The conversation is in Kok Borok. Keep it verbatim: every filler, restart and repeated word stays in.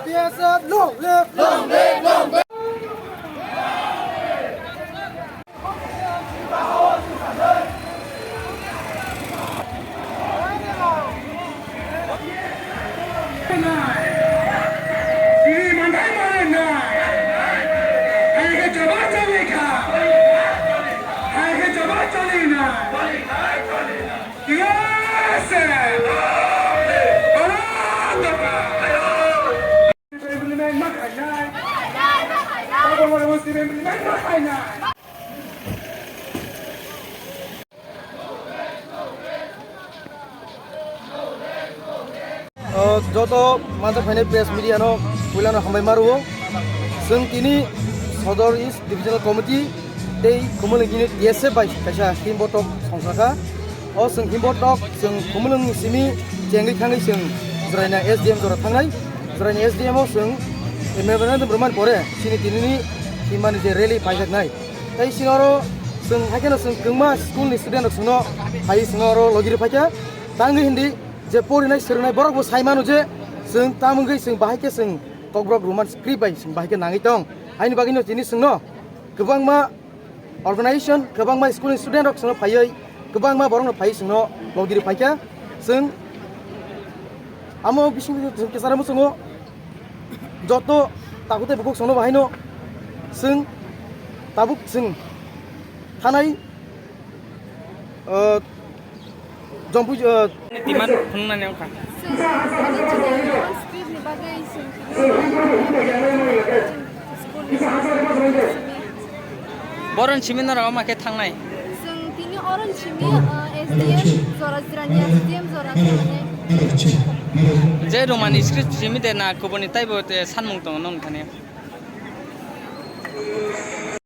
BSF long live। O, joto manjak phainai press media no puilano hambai ma rwo. Chwng tini Sodor East Divisional Committee tei Khumulwng unit T S F bai kaisa himbotok songsa kha. O chwng himbotok chwng Khumulwng simi chengwi thangwi chwng Jwraina S D M jora thangnai. Jwraina S D M o chwng memorandum rwmani pore chini tinini himmani je rally phaijaknai. Tei chwng oro chwng hai kheno chwng kwbangma school ni student rok chwngno phaiwi chwng oro logi rw phaikha. Tangwi hindi je porinai swrwngnai borok bo sai mano je chwng tamo wngwi chwng bahai khe chwng kokborok Roman script bai chwng bahai khe nangwi tong. Haini bagwino tini chwngno kwbangma organization, kwbangma school ni student rok chwngno phaiwi kwbangma borokno phaiwi chwngno logi rw phaikha. Chwng amo bising chwng kwcharo muchungo joto takhuk tei bukhuk chwngno bahaino chwng tabuk chwng thanai, uh, Jompui, uh, Demand phunuknani wngkha. Chwng script ni bagwi chwng tini school ni simi. Boron simi norok ma khe thangnai? Chwng tini oron simi, uh, S D M jora, Jwraina S D M jora thangnai. Je Roman script simi de na kubuni taibo te sanmung tongo nong thani?